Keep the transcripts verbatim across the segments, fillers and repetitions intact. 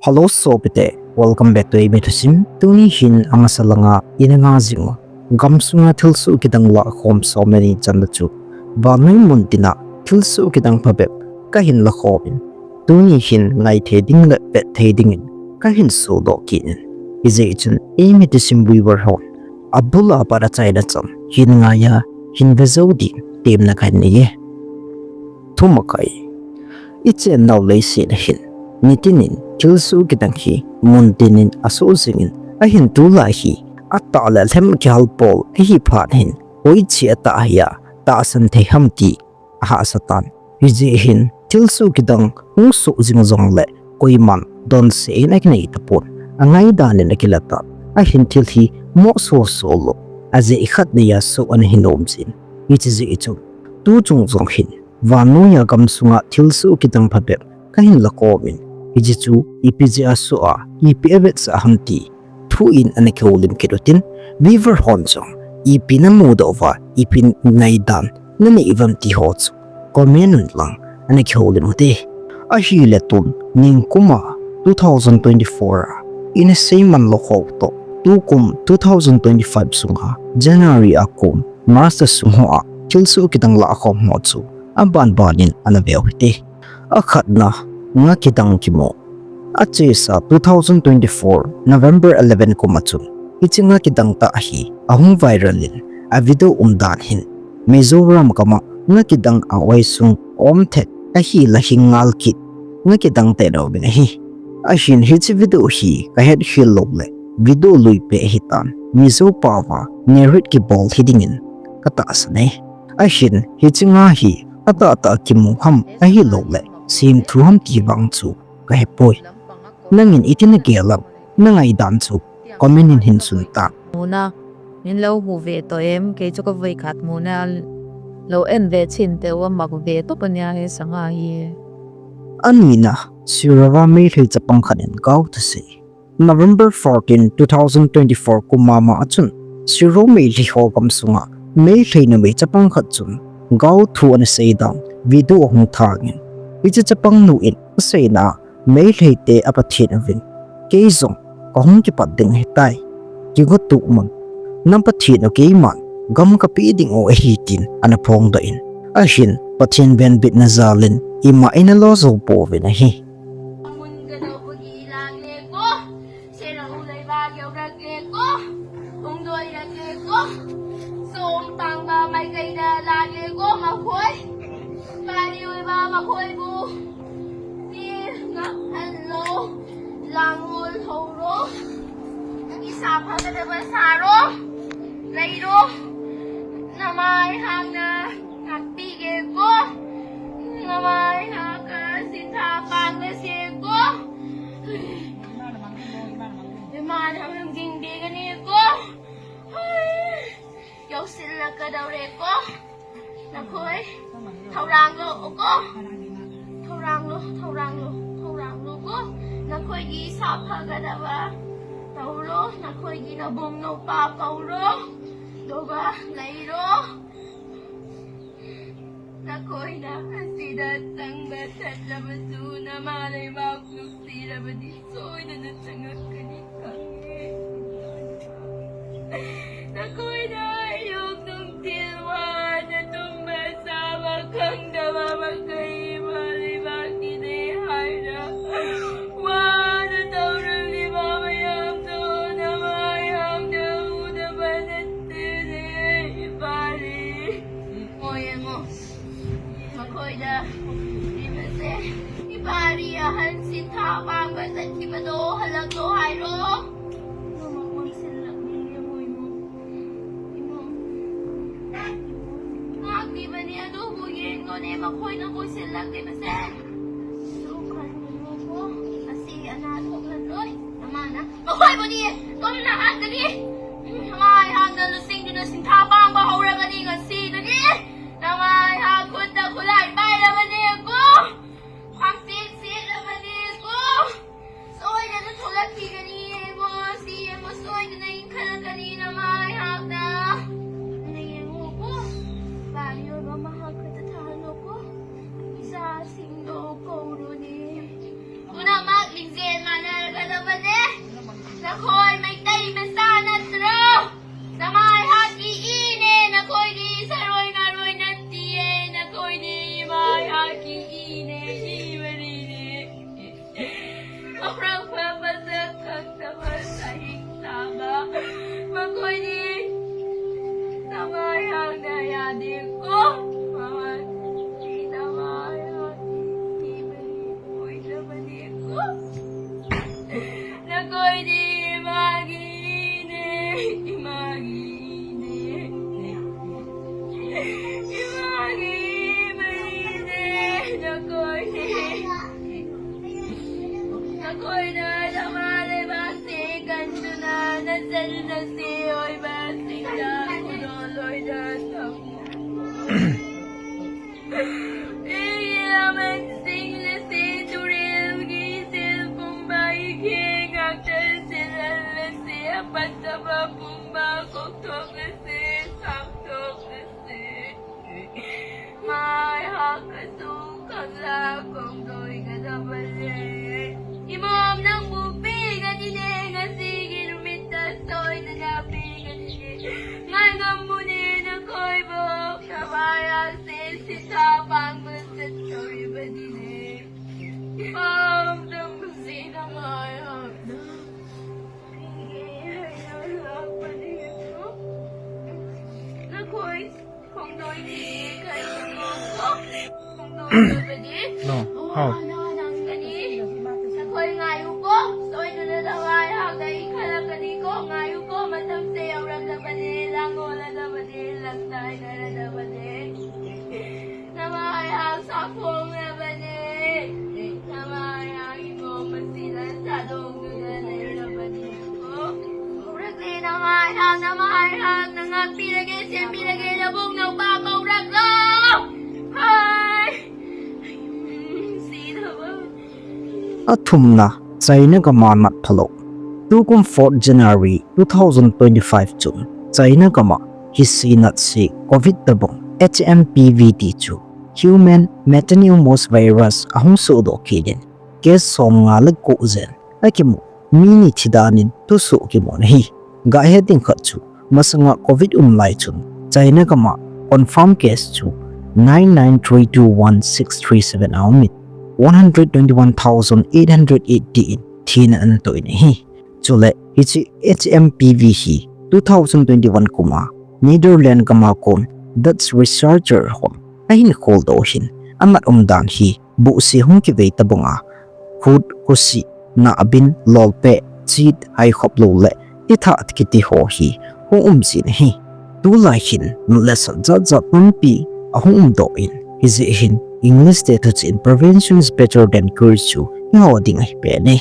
Hello sopite, welcome back to Eimi Thusim. Tuni hin amasa langa ina ngah jing u, gamsunga thilsoh kidang lahkhom somni channa chu vannoi muntina thilsoh kidang phabep kahin lakhom in, tuni hin ngaithei ding le vetthei dingin kahin sodoh kit in. Hijeh chun Eimi Thusim viewer hon abul apat achaina chan hin ngaiya hin ve jou din temna kahin nei e. Thumakai. Ichennau leiset a hin, nitinin thilsoh kidang hi muntinin asoh jingin, ahin tulai hi atah le alhem kihal pol ahi phat hin, hoiche atah hia tahsan thei ham ti ahahsa tan. Hijeh hin thilsoh kidang hung soh jing jongle koiman donse in akinei tapon, angaidan in akila tan. Ahin thil hi mo soso lou, ajeh khat neiya soh ana hi nom jin. Hiche jeh chun tuchung jong hin vannoiya gamsunga thilsoh kidang phabep kahin lakhom in, hiche chu ipi jeh a soh a, ipi avetsah ham ti thu in ana kihoulim kit utin, viewer hon jong ipi namudoh uva, ipi ngaidan nanei uvem ti ho chu comment un lang ana kihoulim ute. Ahile tun ningkuma two thousand twenty-four a ina seiman lou ho toh, tukum two thousand twenty-five sunga January a kon March a sung hoa thilsoh kidang lahkhom ho chu abanbanin ana veu hite. Akhatna, nga kidang kimu. Achesa two thousand twenty-four November eleven kum a chun hiche nga kidang tah hi ahung viral in, avideo umdan hin Mizoram gama nga kidang a-oi sung aum thet ahila hing ngal kit nga kidang tah in aum in ahi. Ahin hiche video hi kahet khel loule video lui peh ahitan, Mizo paova narrate kibol hi dingin katahsan e. Ahin hiche nga hi atahtah kimu ham ahiloule semthu ham ti vang chu kahepoi. Nangin iti nagel em, nangaidan chu comment in hin sun tan. Muna, min lou mu ve toh em, kei chu kavoi khat muna lou en ve chinte uva mak ve toh kania hi sanga hi. Anina, Sirova Meitei chapang khat in gao thusei. November fourteen, two thousand twenty-four kum mama a chun, Siro Meitei ho gamsunga Meitei numei chapang khat chun gao thu ana seidan video ahung thangin, hiche chapang nu in aseina a Meitei te apathen uvin, kei jong kahung kipat ding ahitai, kigo tuh mun, na Pathen u keiman gam kapeh ding u ahi tin ana phongdoh in, ahin Pathen venbitna jalin ima eina lo jou pouvin ahi. Mun ka dau pagi lang le ko, sera u lai ba geu rak le ko, hung doi rak le ko, som tang ba mai kai da lang le ko, ma khoi, ka ni ui ba ma khoi bu, ni ngak an lo, lang ul ho ro, ki sa pha ka da ba sa ro, lai ro, na mai hang na. Ngakpi ge ko, namai ha ka sitha pang na se ko. Iman ham jing be ga ni ko. Yau sil la ka dau re ko. Na khoi, thau rang lo ko. Thau rang lo, thau rang lo, thau rang lo ko. Na khoi gi sa pha ga da ba. Tau lo, na khoi gi na bom no pa pau lo. Do ba, lai lo. Nakoina asida tangba thatlaba chu nama leibak nuksirabadi soidana changakani khange. Nakoina ayok nung thilwa natumba saba khangdaba makai ma leibak ine haira. Wana taurang iba mayam to nama ayam na udaba nattene ipari. Mo, ye mo. Makhoida. Ibase. Ipari ahan sitha pang ba sat kibado halak lo hairo. Mo, mo, mo, silak ni ye mo, ye mo. Ye mo. Ngak ni bani adu bu ye ngo ne makhoina bu silak ni base. Sukhan ni mo ko. Asi ana thok lan loi. Amana. Makhoi bani. Kom na han kani. Mai hang na lusing duna sintha pang ba haura kani ngasi nani. Namai ha khut ta khulai pai la mani ko. Kham sik sik la mani ko. Soi da na thola ki kani mo si mo soi da na in khala kani namai ha na. Na ye mo ko. Ba yo ba ma ha khut ta tha lo ko. Isa sing do ko ro ni. Tuna mak ling zen ma na Katu kala kong doi ka da bale. Imam nang bupi ka ni ne nga sige lumita soy na napi ka ni ne. Ngai ngam mu ne na koi bo ka baya se sita pang mu se soy ba ni ne. Imam nang busi na ngai hap na. Sige, hai na hap ba ni ko. Na koi. No, how? Athumna, China gama nat phalou. Tukum fourth January two thousand twenty-five chun China gama hisi natse covid tabang H M P V ti chu human metapneumovirus ahung sohdoh kit in case som nga le ko jen akimu, mi ni thi dan in thusoh kimu ahi. Gahet ding khat chu masanga covid um lai chun China gama confirm case chu nine nine three two one six three seven a um in, one hundred twenty-one thousand eight hundred eighty in thina ana toh in ahi. Chule hiche H M P V hi two thousand twenty-one kum a Netherlands gama kon Dutch researcher hon ahin kholdoh hin, amat umdan hi buhsi hung kivei tabang a, khut, khosi, nahbin, lolpeh, chit, haikhop lou le titha kiti ho hi hung um jin ahi. Tulai hin nat le sat jat jat tampi ahung umdoh in, hijeh hin English te thuchih in prevention is better than cure chu iho ding ahi pen e.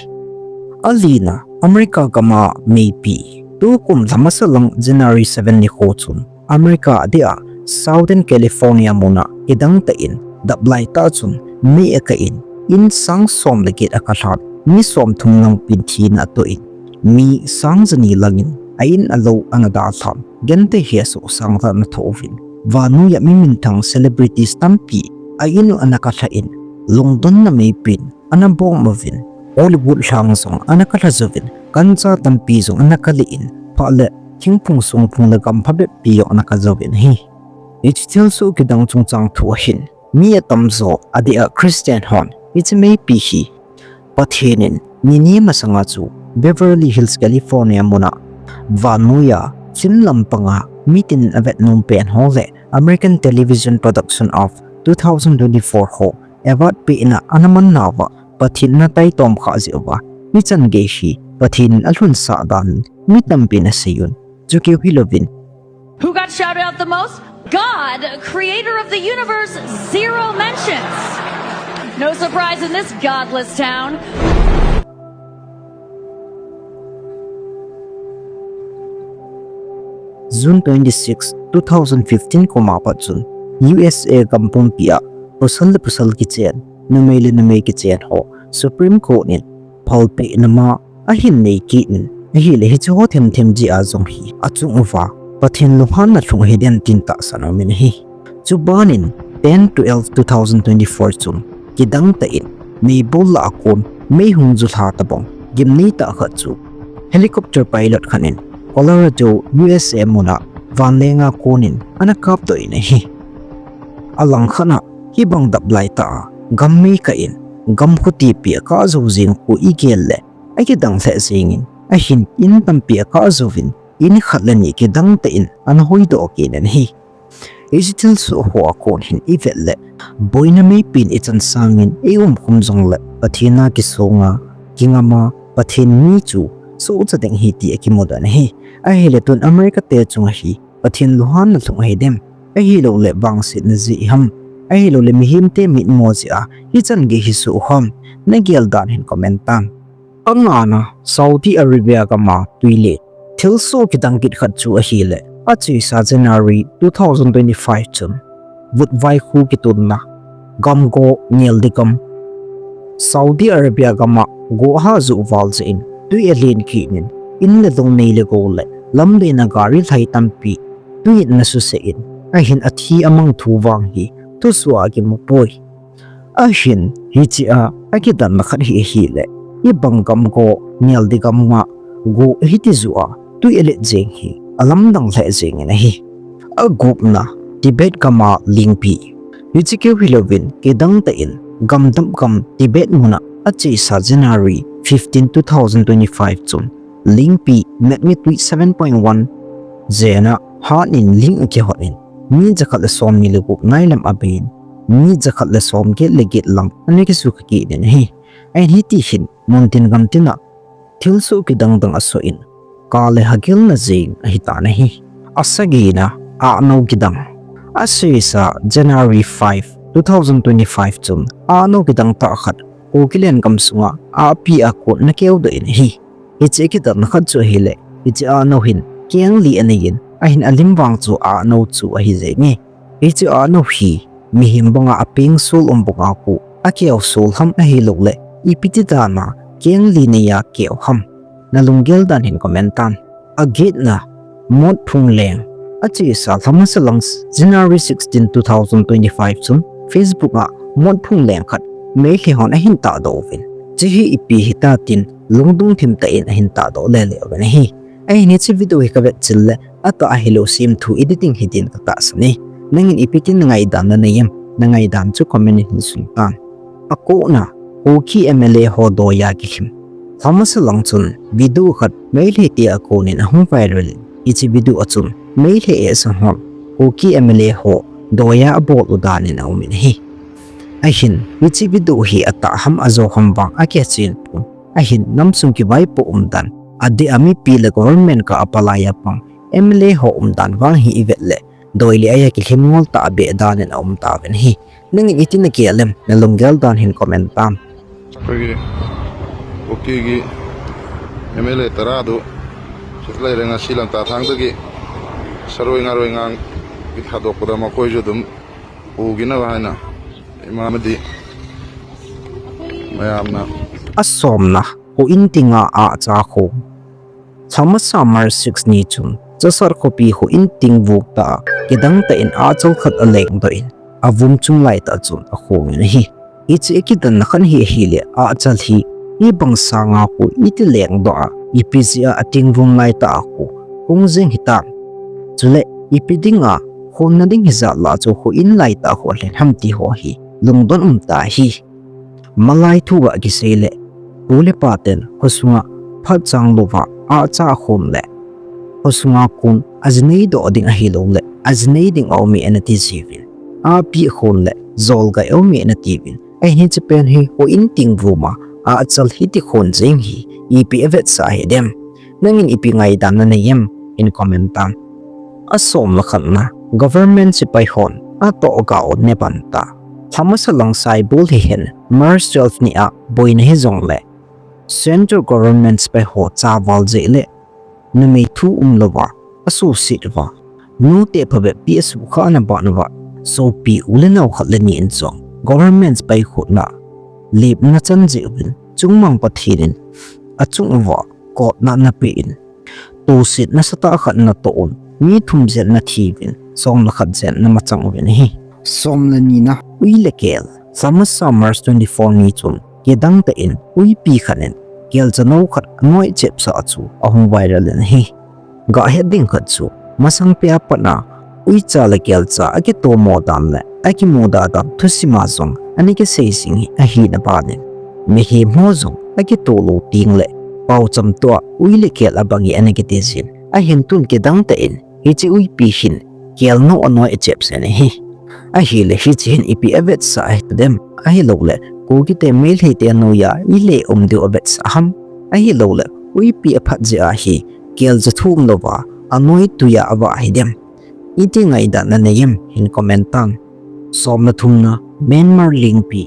Alina, America gama meipi, tukum lha masa lang January seven nikho chun America adia Southern California muna kidang tah in daplai tah chun mei akah in, in sang som le get akah lhan, mi som thum lang pen thina atoh in, mi sang jani lang in a in a lou ana dalhan, genthei hi asoh sang tah in athoh uvin, vannoi a mi minthang celebrities tampi a in u ana kah lhan, lungdonna meipen ana bom uvin, Hollywood lhang jong ana kah lha jouvin, gancha tampi jong ana kah lih in, phat le thingphung songphung le gam phabep pi jong ana kah jouvin ahi. Hiche thilsoh kidang chungchang thu ahin, mi atamjo adia Christian hon hiche meipi hi Pathen in nini masanga chu Beverly Hills, California muna vannoi a film lampanga mitin avet nom pen ho le American Television Production of two thousand twenty-four ho award pehna ana man nauva Pathen ana taitom khah jeh uva, hichan gei hi Pathen in alhunsah dan in mi tampin asei un. Chukeu hilouvin, Who got shouted out the most? God, creator of the universe, zero mentions. No surprise in this godless town. June twenty-six, two thousand fifteen kum a pat chun U S A gam pumpi a pasal le pasal kichen, numei le numei kichen ho Supreme Court in phalpeh nama ahin nei kit in, ahile hiche ho themthem jeh a jong hi achung uva Pathen lunghanna lhung ahidem tin tahsan aumin ahi. Chuban in ten twelve two thousand twenty-four chun kidang tah in meibol lah a kon mei hung ju lha tabang gimnei tah khat chu helicopter pilot khat in Colorado, U S A muna vanlenga kon in ana kapdoh in ahi. Alangkhat a hibang daplai tah a gam mei kah in gam khotipi akah jou jeng khu igel le akidang lheh jengin, ahin in tampi akah jouvin, in khat le ni kidang tah in ana hoidoh kit in ahi. Hiche thilsoh ho a kon hin ivet le, boina meipen ichan sangin ium khum jongle Pathen a kisonga, kingama, Pathen mi chu sohcha ding ahi ti akimudoh in ahi. Ahile tun America te chunga hi Pathen lunghanna lhung ahidem, ahiloule vangsetna jeh ham, ahiloule mihemte mitmo jeh a hichan gei hi soh u ham, nagel dan hin comment tan. Angana, Saudi Arabia gama twile thilsoh kidang kit khat chu ahile, achesa January two thousand twenty-five chun vutvai khu kitonna gam go Ngeldihgam, Saudi Arabia gama go aha joh val jeh in twi alen kit in, in le lung nei le gou le lamlen a gari lhai tampi twi in ana suseh in, ahin athi amang thu vang hi thusoh a kimu poi. Ahin, hichea akidanna khat hi ahile, ibang gam go, Nildi gamnga go hiti joh a tui alet jeng hi alamdang lheh jengin ahi. Agupna, Tibet gama lingpi. Hiche keu hilouvin, kidang tah in, gamdap gam Tibet muna achesa January fifteen, two thousand twenty-five chun, lingpi magnitude seven point one jena hatnin ling akihot in, mi jakhat le somni le gup nailam abeiyin, mi jakhat le somget le get lang ana kisukha kit in ahi. Ahin hiti hin, muntin gamtina thilsoh kidang dang asoh in, kale hagilna jeng ahitan ahi. Asagina, ahnao kidang. Achesa January five, two thousand twenty-five chun, ahnao kidang tah khat Kuki lengam sunga ahpi a kon ana keudoh in ahi. Hiche akidanna khat chu ahile, hiche ahnao hin keng li aneiyin, ahin alim vang chu ahnao chu ahi jenge. Hiche ahnao hi mihem banga apeng sol um banga kon akeu sol ham ahilouleh, ipi ti dana keng li neiya keu ham? Nalunggel dan hin comment tan. Agetna, Motphungleng. Achesa lhamasa lang January sixteen, two thousand twenty-five chun Facebook a Motphungleng khat Meitei hon ahin tahdoh uvin, hiche hi ipi hita tin lungdong thim tah in ahin tahdoh lele uvin ahi. Ahin hiche video hi kavet chil le, atah ahilou semthu editing hitin katahsan e. Nangin ipi tin ngaidan nanei em? Nangaidan chu comment in hin sun tan. Akona, Kuki M L A ho doiya kilhem. Lhamasa lang chun video khat Meitei te a konin ahung viral in, hiche video a chun Meitei ehsan hon Kuki M L A ho doiya abol u danin aumin ahi. Ahin, hiche video hi atah ham ajo ham vang akichen pon. Ahin, namsung kivaipo umdan, adeh a mipi le government kah a palai a pang M L A ho umdan vang hi ivet le, doi le aiya kilhem ngol tah a beh danin aum tauvin ahi. Nangin iti nagel em? Nalunggel dan hin comment tan. ꯑꯩꯈꯣꯏꯒꯤ ꯀꯨꯀꯤꯒꯤ M L A ꯇꯔꯥꯗꯨ ꯁꯤꯗ ꯂꯩꯔꯦ꯫ ꯉꯁꯤ ꯂꯝꯇꯥ ꯊꯥꯡꯗꯒꯤ ꯁꯔꯣꯏ ꯉꯥꯔꯣꯏ ꯉꯥꯡ ꯊꯥꯗꯣꯛꯄꯗ ꯃꯈꯣꯏꯁꯨ ꯑꯗꯨꯝ ꯄꯨꯈꯤꯅꯕ ꯍꯥꯏꯅ ꯏꯃꯥ ꯑꯃꯗꯤ ꯃꯌꯥꯝꯅ ꯑꯁꯣꯝꯅ ꯍꯨꯏꯟ ꯇꯤꯡꯉ ꯑꯥ ꯆꯥꯈꯣ꯫ Lhamasa March six ni chun, Chashar khopi houin tingvung tah a, kidang tah in ahchal khat alengdoh in, avum chung laitah chun akhongin ahi. Hiche akidanna khat hi ahile, ahchal hi, ibang sanga kon iti lengdoh a, ipi jeh a atingvung laitah a kon hung jeng hitam? Chule, ipi dinga, khonna ding hijat lah chu houin laitah a kon lhen ham ti ho hi, lungdon umtah ahi. Malai thu a kisei le, pu le pa ten khosunga phatchang louva ahcha akhom le, khosunga kon ajinei doh ding ahilouleh, ajinei ding aume anati jiuvin, ahpi akhom le, jolgai aume anatiuvin, ahin hiche pen hi houin tingvung a ahchal hiti khon jeng hi, ipi avetsah hidem? Nangin ipi ngaidan nanei em? Hin comment tan. Asomle khatna, government sepai hon atohgao ne pan ta. Lhamasa lang saibol hihen, March twelve ni a boina hijongle, Central Government sepai ho chaval jeh le numei thu umlouva, asuhset uva, nute phabep pi asukha ana ban uva, sopi u le nao khat le ni in jong government sepai khut na lepna chan jeh uvin, chungmang Pathen in achung uva kotna ana pe in, toset nasatah khat natoh un, mi thum jen ana thiuvin, somle khat jen ana machang uvin ahi. Somle nina, ui le kel. Lhamasa March twenty-four ni chun, kidang tah in, uipi khat in, kelcha nou khat anoi chepsah chu ahung viral in ahi. Gah het ding khat chu, masang peh a pat a, uicha le kelcha akitomo dan le, akimuda dan thusim a jong ana kisei jing hi ahina ban in, mihem ho jong akitoh lou tengle, paocham toh a ui le kel abang hi ana kiti jin, ahin tun kidang tah in, hiche uipi hin, kel nou anoi achepsah in ahi. Ahile hiche hin ipi avetsah hitadem, ahiloule, Kuki te Meitei te noiya ile um diu avetsah ham, ahiloule, uipi aphat jeh a hi, kelcha thu umlouva, anoi tuiya avah hidem? Iti ngaidan nanei em? Hin comment tan. Somle thumna, Myanmar lingpi.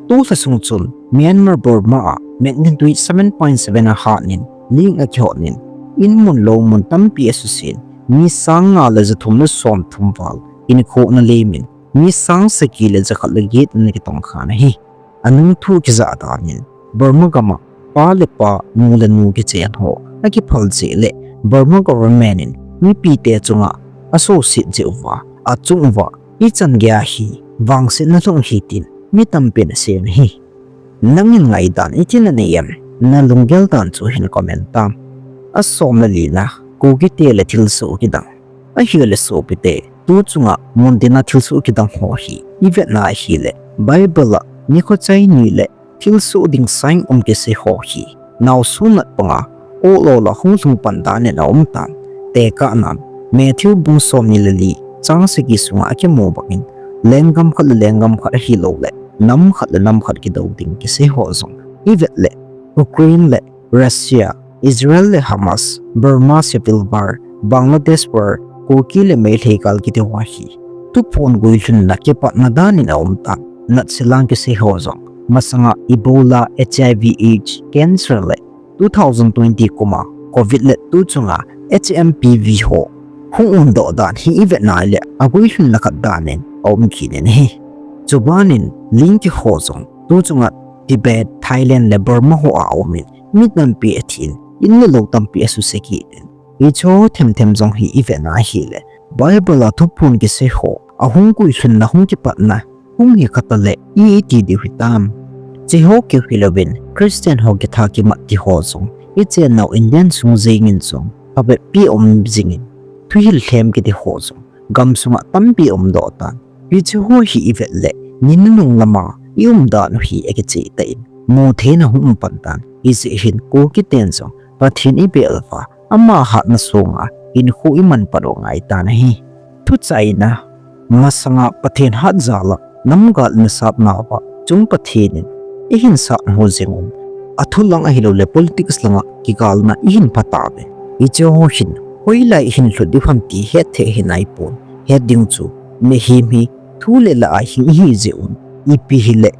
Tu lha sung chun, Myanmar Burma a magnitude seven point seven ahatnin, ling akihotnin, in mun lou mun tampi asusen, mi sang nga le ja thum le som thum val hinkho ana lemin, mi sang sagi le ja khat le get ana kitongkhan ahi. Anung thu kijah danin, Burma gam a pa le pa, nu le nu kichen ho akiphal jeh le, Burma government in mipi te chunga asuhset jeh uva, achung uva, ichan geiya hi vangsetna lhung ahi tin mi tampin asei in ahi. Nangin ngaidan iti nanei em? Nalunggel dan chu hin comment tan. Asom le lina, Kukite le thilsoh kidang. Ahile sopite, tu chunga mun tina thilsoh kidang ho hi ivetna ahile, Bible a nikho chai ni le thilsoh ding sign um kisei ho hi naosen nat panga, o lo la hung lhung pan danin aum tan. Tekahnan, Matthew bung somni le li, chang sagi sunga akimu bangin, lenggam khat le lenggam khat ahilou le, nam khat le nam khat kidou ding kisei ho jong ivet le, Ukraine le Russia, Israel le Hamas, Burma Civil War, Bangladesh War, Kuki le Meitei gal kiti ho hi thuphon guilhunna kipatna danin aum tan. Natse lang kisei ho jong, masanga Ebola, H I V AIDS, cancer le two thousand twenty kuma Covid le tu chunga H M P V ho hung umdoh dan hi ivetna le aguilhunna khat danin aum kit in ahi. Chubanin ling kiho jong tu chunga Tibet, Thailand le Burma ho a aumin mi tampi athin, in le lou tampi asuse kit in. Hiche ho themthem jong hi ivetna ahile, Bible a thuphon kisei ho ahung guilhunna hung kipatna hung hi khat le i iti diu hitam? Hiche ho keu hilouvin Christian ho kitha kimat ti ho jong, ichennau Indian sung jengin jong phabep pi um jingin, thuhil lhem kiti ho jong gam sunga tampi umdoh tan. Hiche ho hi ivet le, ni nunung lama i umdan u hi akicheh tan, mutheina hung um pan tan. Hijeh hin Kukiten jong Pathen ibel uva, ama hatna sunga hinkho iman pan u ngai tan ahi. Thuchaina, masanga Pathen hat jal a namgal ina satnauva chung Pathen in ihin sat ho jing un, athu lang ahilou le politics langa kigalna ihin pha tauve. Hiche ho hin hoilai ihin lhut diu ham ti hetthei hi naipon. Het ding chu, mihem hi thu le la a hing ihi jeh un, ipi hile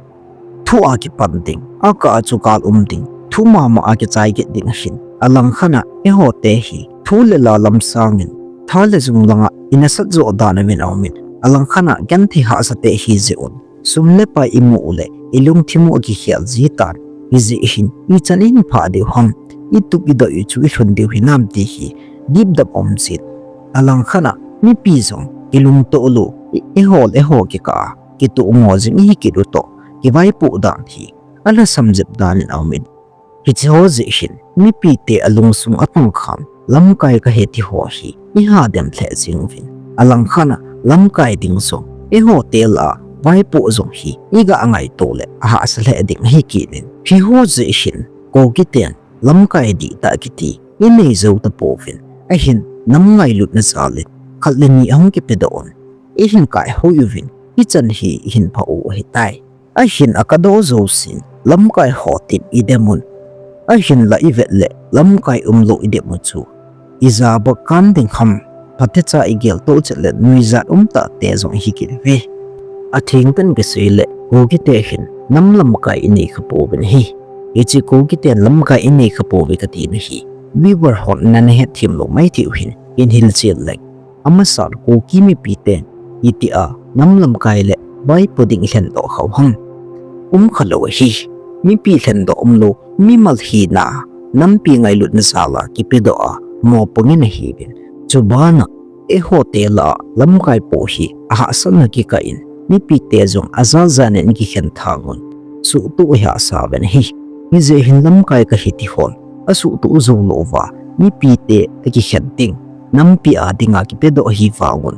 thu a kipan ding, akah a chu gal um ding, thu mama a kichai kit ding ahin. Alangkhat a eiho te hi thu le la lam sangin, tha le jung langa inasat joh dan uvin aumin, alangkhat a genthei hahsa te ihi jeh un, sum le pai imu u le ilungthim u akikhel ji tan. Hijeh hin ichan ihin phah diu ham, itup idoi u chu ilhun diu hinam ti hi dipdap um jin. Alangkhat a mipi jong kilungtoh lou, i, eiho le eiho kikah a kitoh ngo jing ihi kit u toh, kivaipoh dan hi alhasam jep danin aumin. Hiche ho jeh hin mipite alungsung atongkham lamkai kahi ti ho hi iha dem lheh jing uvin. Alangkhat a lamkai ding jong, eiho te lah a vaipoh jong hi iga ngaito le ahahsa lheh ding ahi kit in. Hiho jeh hin Kukiten lamkai dihtah kiti inei jou tapouvin. Ahin nam ngailutna jal in khat le ni ahung kipedoh un, ihin kaihoi uvin, ichan hi ihin phah u ahitai. Ahin akadoh jousen lamkai ho tin idem un. Ahinla ivet le lamkai umlou idem u chu, ijabol kan ding ham, phatecha igel toh chet le nuijat umtah te jong ihi kit uve. Atheng tah in kisei le Kukite hin nam lamkai inei kha pouvin ahi. Hiche Kukiten lamkai inei kha pouve katina hi viewer hon nana hetthem lou mai thei u hin, in hilchen leng. Amasan Kuki mipite itia nam lamkai le vaipo ding ilhendoh khau ham? Um khalou ahi. Mipi lhendoh umlou, mimal hina, nampi ngailutna jal a kipedoh a mopo ngen ahiuvin. Chubana eiho te lah a lamkai poh hi ahahsatna kikah in, mipite jong ajat jat in kikhen thang un, suhtoh ihahsa uvin ahi. Hijeh hin lamkai kahi ti hon asuhtoh jou louva mipite akikhen ding, nampi a dinga kipedoh ahi vangun,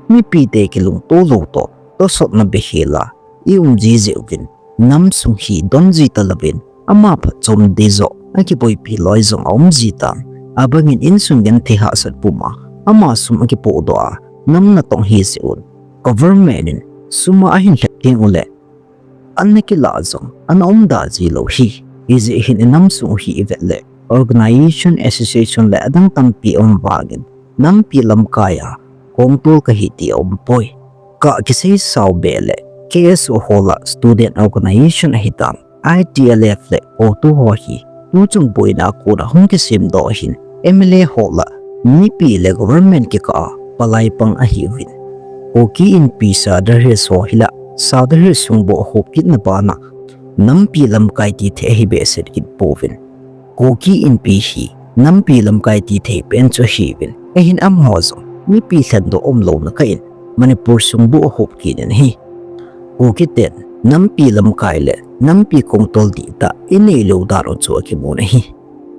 mipite kilungto lou toh tosotna behseh la ium ji jeh uvin, nam sung hi don ji talouvin, ama phatchom ding joh akiboipi loi jong aum ji tan. Abangin insung genthei hahsat puma ama sum akipohdoh a, nam natong hi jeh un, government in sum a ahin lhep teng ule, ana kilah jong ana umda ji lou hi. Hijeh hin inam sung u hi ivet le, organization, association le adang tampi aum vangin, nampi lamkai a kongtol kahi ti aumpoi. Ka kisei sao beh le, K S O ho lah student organization ahitan, I T L F le CoTU ho hi tuchung boina a kona hung kisemdoh ahin, M L A ho lah mipi le government kikah a palai pang ahiuvin. Kuki Inpi Sadar Hills ho hi lah Sadar Hills sungboh hop kitna bana nampi lamkai tithei ahi behseh kit pouvin. Kuki Inpi hi nampi lamkai tithei pen chu ahiuvin. Ahin amaho jong mipi lhendoh umlouna kah in Manipur sungboh ahop kit in ahi. Kukiten nampi lamkai le nampi kongtol dihtah inei lou dan u chu akimun ahi.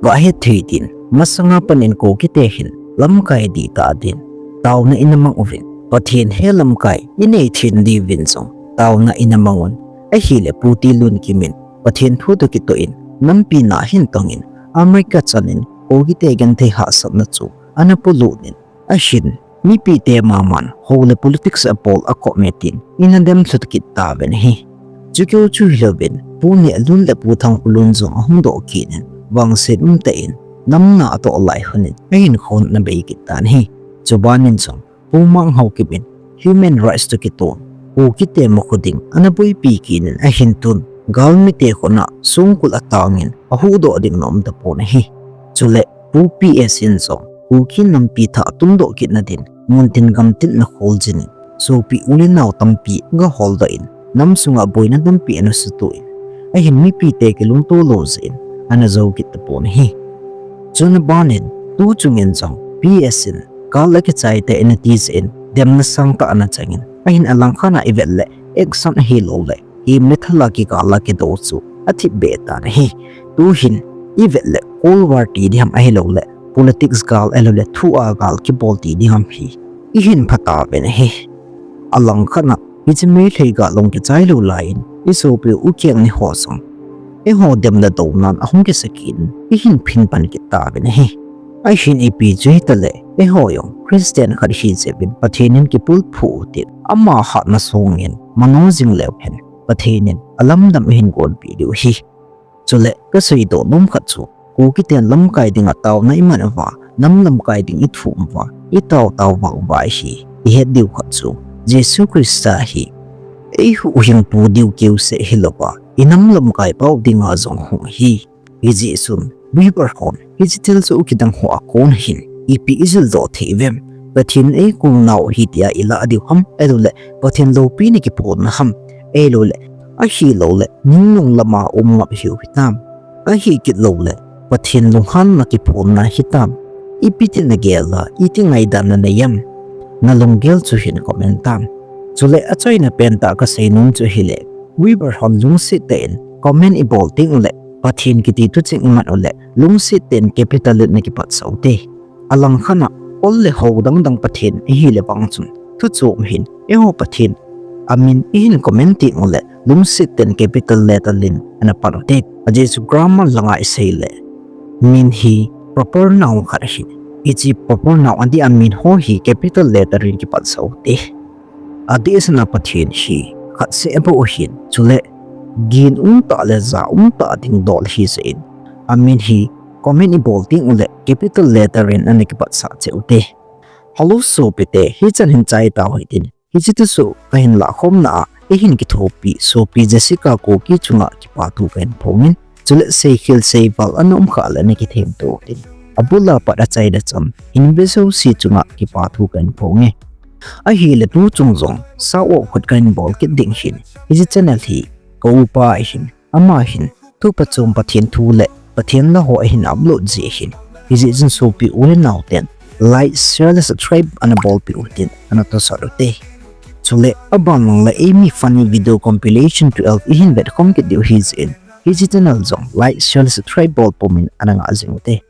Vahet thei din, masanga panin Kukite hin lamkai dihtah din taona ina mang uvin, Pathen he lamkai inei thei diuvin jong taona ina mang un. Ahile Pu Tilunkim in Pathen thu toh kitoh in nampi na ahin tongin, America chanin Kukite genthei hahsatna chu ana polut in, ahin mipite maman hou le politics a bol a committee in ina demlhut kit tauvin ahi. Chukeu chu hilouvin, Pu Nehlun le Pu Thangkhulun jong ahung doh kit in, vangset umtah in namna atoh lai hun in ahinkhon ana bei kit tan ahi. Chubanin jong Pu Mang Haokip in human rights toh kitoh Kukite mukhu ding ana boipi kit in, ahin tun galmite khut a songkul atangin ahuhdoh ding ana um tapon ahi. Chule Pu P S in jong Kuki nampi thah atundoh kitna din muntin gamtin ana kholjin in, sopi u le nao tampi aga holdoh in, nam sunga boina tampi ana sutoh in, ahin mipite kilungto lou jeh in ana jou kit tapon ahi. Chuna banin, tuchung in jong P S in gal akichai tai ana ti jeh in demna sangtah ana changin, ahin alangkhat a ivet le action ahilouleh himle thal a kigal a kidou chu athip beh tan ahi. Tuhin ivet le Cold War ti ding ham ahilouleh politics gal ahilouleh thu a gal kibol ti ding ham hi ihin pha tauvin ahi. Alangkhat a hiche Meitei gal long kichai lou laiyin isopi u keng ni ho jong eiho dem le dou nan ahung kisa kit in ihin phin pan kit tauvin ahi. Ahin ipi chu hitaleh, eiho jong Christian khat ihi jeh uvin Pathen in kipulphu utin, ama hatna songin mano jing leu hen Pathen in alamdam eihin gonpeh diu ahi. Chule kaseidoh nom khat chu, Kukiten lamkai dinga taona iman uva, nam lamkai ding ithum uva, itao tao vang uva hi ihet diu khat chu, Jesu Christa hi eihuhhingpu diu keuseh hilouva, inam lamkai pau dinga jong hung ahi. Hijeh chun Wever hon hiche thilsoh kidang ho a kon hin ipi ijildoh thei uvem? Pathen eikou nau ahi tia ilah diu ham, ahilouleh Pathen loupina kiphonna ham, ahilouleh, ahilouleh ninglung lama um ngap hiu hitam, ahikit louleh Pathen lunghanna kiphonna hitam? Ipi ti nagel a, iti ngaidan nanei em? Nalunggel chu hin comment tan. Chule achaina pentah kaseinom chu ahile, Wever hon lungset tah in comment ibol teng uleh, Pathen kiti thucheng iman uleh, lungset tah in capital in nakipatsah ute. Alangkhat a, ol le hou dangdang Pathen ahile vang chun, thuchom hin eiho Pathen amin ihin comment teng uleh, lungset tah in capital letter in ana pat ute. Ajeh chu grammar langa isei leh, min hi proper noun khat ahi. Hiche proper noun adeh a min ho hi capital letter in kipatsah ute. Adeh sanga Pathen hi khatseh bou ahin, chule gin umtah le ja umtah ding dol ahijeh in, amin hi comment ibol teng uleh capital letter in ana kipatsah cheh ute. Hello sopite, hichan hin chai tau hitin, hiche thusoh kahin lahkhomna a eihin kithopi sopi Jessica Kuki chunga kipathu kahin phongin, chule seikhel seival ana umkhah leh ana kithemto utin, abul a pat achaina cham hin ve jouse chunga kipathu kahin phonge. Ahile tuchung jong shout out khat kahin bol kit ding ahin, hiche channel hi ka upa ahin, ama hin thu phachom Pathen thu le Pathen la ho ahin upload ji ahin, hijeh chun sopi u le nao ten like, share le subscribe ana bolpeh utin ana tosot ute. Chule aban lang le eimi funny video compilation twelve ihin vetkhom kit diu ahijeh in, hiche channel jong like, share le subscribe bol pumin ana ngah jing ute.